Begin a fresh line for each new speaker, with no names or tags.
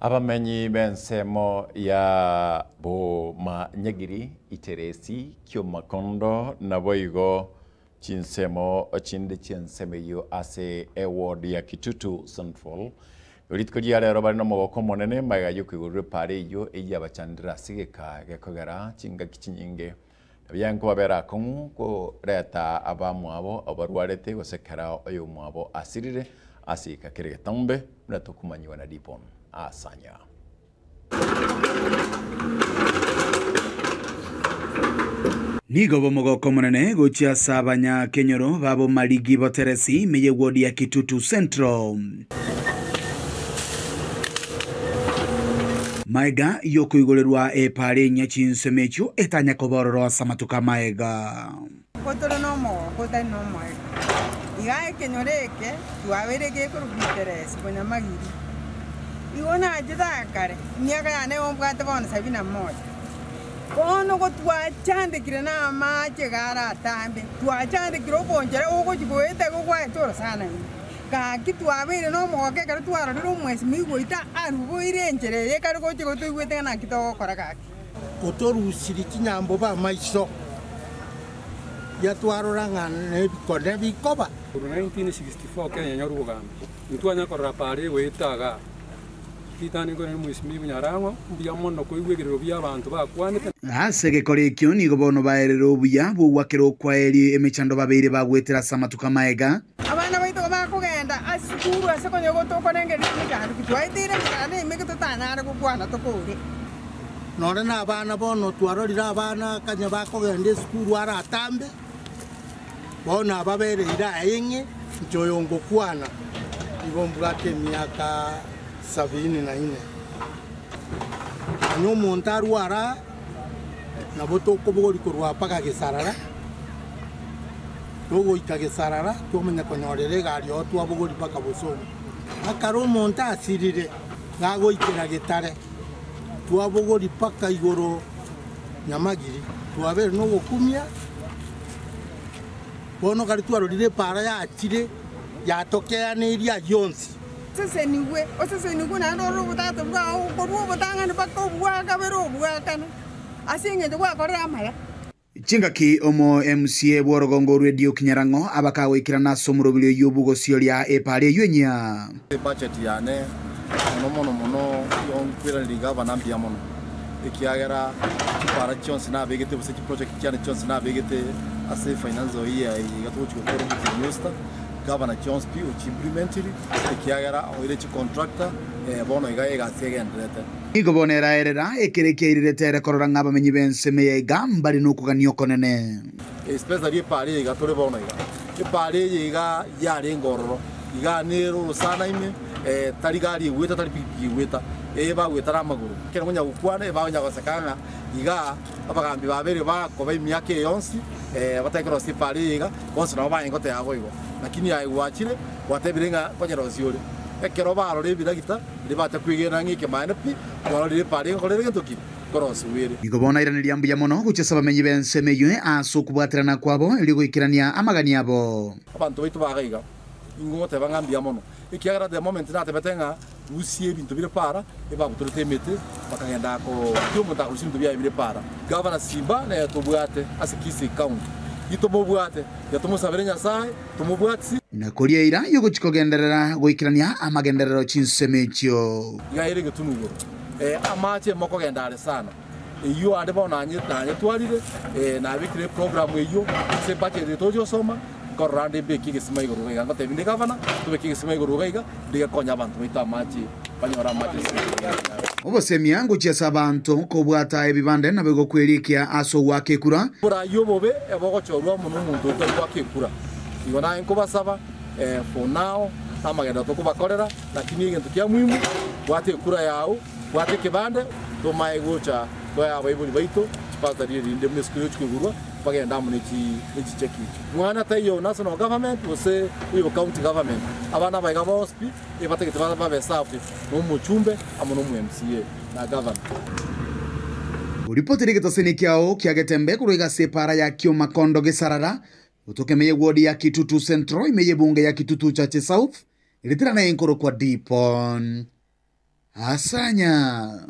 Abamenyi b'ensemo ya Bomanyagiri, Iteresi, Kiomakondo, naboigo chinsemo chinde chi'ensemo eyio ase eward ya Kitutu Central, rituko ria rero bare nomogoko omonene magega y'okoigorerwa epaara eyio eyio yabachandire ase egeka gekogera chingaki chinyinge Nabiya nkobabera akong'u koreta abamwabo abarwarete gose kera oyomwabo asirire ase egeka kere getambe, buna tokomanyigwa na Dibon asanya.
Nigo bomogoko omonene gochia ase abanyakenyoro ba Bomarigi Boteresi ime y'ewodi ya Kitutu Central. Maega y'okoigorerwa epaara enyia chinsemo echio etanya koba ororo ase amatuko amaega.
Nigo tore nomogoko otari nomoerio. Iga ekenyoro eke twabeire gekorokwa Iteresi bonyamagiri. Igo nachete aa kare, emiaka yane igo mbwate bono sabini na moja. Bono gotwachandekire namache iga aratambe, twachandekire obonchera ogochia goeta igo gwaeta orosana ime. Gaki twabeire nomogoko ekero twarorire omwesimigwa oito aruboire enchera eye ekare gocha igo toigwete ng'a naki togokora gaki.
Otorusirie chinyambobe amaiso, yatwarora ng'a nebikone bikoba.
Korwa 1964 Kenya enyore obogambi, ntwanya korora paara egoeta igaa. Ritang'ani nkoirane Mheshimiwa Nyarang'o, mbuya mono koigwa ebirero bia abanto bakwanete.
Ase egekora ekio nigo bono baerire obuya bw'ogwakera okwaerio emechando babeire bagwetera ase amatuko amaega.
Abana baito bakogenda ase sukuru ase konya gotokorengereria emechando ki twaeteire emechando emenge totanyare gokwana tokore.
Nonye nabana bono twarorire abana kanya bakogenda esukuru are atambe, bono ababereire aeng'e, inche oyo ngokwana nigo mbwate emiaka sabini na ine. Onye omonto arwara nabo tokobogoria korwa mpaka gesarara. Togoika gesarara, twamanya konyorera egari oo twabogoria mpaka bosongo. Ekero omonto asirire, gagoikera getare, twabogoria mpaka igoro nyamagiri, twabeire nogokumia. Bono kare twarorire epaara yachire, yatokeaneirie ayio onsi.
Osesenigwe, osesenigwe naende orore obotato bwao, korwa obotang'ani mpaka obwa kabere obwa kane, ase engencho gwakorire amaya.
Chingaki omo MCA bw'orogongo orwe Duke Nyarang'o abakagoikerana ase omorobiri oyio bw'ogosioria epaara eyio enyia.
Ebudget yane mono mono mono nkoiraneria gavana mbuya mono, ekiagera chipara chionsi nabegete gose chiproject chiane chionsi nabegete ase efinance year eye iga togochi gokora omotienyi osta, gavana chionsi pi ochiimplementiri ekiagera oire chicontractor bono iga egasi egendererete.
Nigo bono eraerera ekero ekiairerete ere korora ng'a abamenyi b'ensemo eye iga mbare nokogania okonene.
Especially epaara eye iga tore bono iga. Epaara eye iga yarenge ororo, iga nere orosana ime, tari gari egweta tari pikipiki egweta, eye bagweta namagoro. Ekero ngonya gokwana ebagonya goseka ng'a iga abagambi babere bakoba emiaka eye yonsi batari korosia epaara eye iga, bonsi nabo barenge goteba boigo. Lakini aye gwachire gwatebire ng'a nkonyerosia ore. Ekero barora ebiragita. Riria bacha kwegena ng'a ekemanyererio pi, kwarorire epaara egokorera egento ki? Nkorosigwa ere.
Nigo bono airaneria mbuya mono gochia ase abamenyi b'ensemo eyio ase okobwaterana kwabo erio goikerania amagani abo.
Abanto baito baga iga, ingo ngoteba ng'a mbuya mono, ekiagera the moment natebete ng'a rusia ebinto bire para, ebabutorete emete, bakagenda ko ki omonto akorusia ebinto biaye bire para. Gavana Simba nere tobwate ase Kisii County, itomobwate, tiga tomosabere Nyasaye. Tomobwatisi.
Na koria eira y'ogochia kogenderera goikerania amagenderero chinsemo echio.
Iga ere egetunu igoro, ee, amache mokogenda are sana. Eyio ande bono nanye nanyetwarire, ee, nabekire eprogram eyio ase ebudget eye tochi gosoma, nkorora ande mbeke egesima igoro iga iga. Ngotebi nde gavana, tobeke egesima igoro iga iga, ndiga konya abanto baito amache, banyore amache ase enchera ya buya.
Obosemia ngochia ase abanto kobwata ebibande naboigo kwerikia ase ogoaka ekura.
Oboraai obobe ebogochorwa amo nomonto otari goaka ekura. Igo naye nkobasaba for now namagenderero tokobakorera, lakini egento kia muhimu bwata ekura yao, bwata ekebande tomae gocha toe abaibori baito chibasari erinde buna esukuru egochi koigorwa bagende amo ne chicheki echio. Mwana taiyo national government gose oyo county government, abana aba iga bonsi pi ebatagete babe served nomochumbe amo nomo MCA na governor.
Oripotire egetaseni kiao kia Getembe korwa iga ase epaara ya Kiomakondo Gesarara, gotoka ime y'ewodi ya Kitutu Central ime y'ebunge ya Kitutu Chache South, eritera naye nkorokwa Dipon. Asanya.